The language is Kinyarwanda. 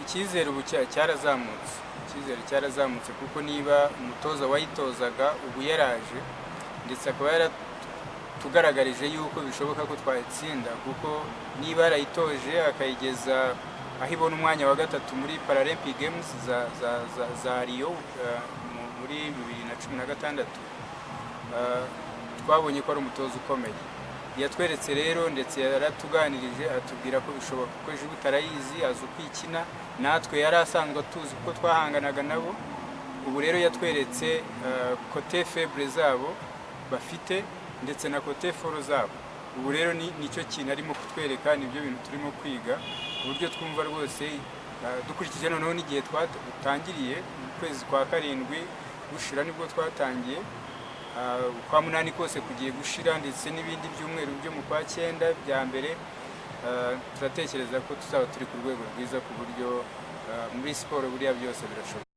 Icyizere ubu cyarazamutse, icyizere cyarazamutse, kuko niba umutoza wayitozaga ubu yaraje, ndetse akaba yaratugaragarije yuko bishoboka ko twayitsinda, kuko niba yarayitoje akayigeza aho ibona umwanya wa gatatu muri Paralympic Games za Rio muri 2016, twabonye ko ari umutoza ukomeye. Yatweretse rero, ndetse yaratuganirije, atubwira ko bishoboka, kuko Djibouti arayizi, azi uko ikina, natwe yari asanzwe atuzi kuko twahanganaga nabo. Ubu rero yatweretse côté faible zabo bafite ndetse na côté fort zabo. Ubu rero nicyo kintu arimo kutwereka, nibyo bintu turimo kwiga, ku buryo twumva rwose dukurikije noneho n'igihe twatangiriye, mu kwezi kwa karindwi gushira nibwo twatangiye, ukwa munani kose kugiye gushira, ndetse n'ibindi byumweru byo mu kwa cyenda bya mbere, turatekereza ko tuzaba turi ku rwego rwiza, ku buryo muri siporo buriya byose birashoboka.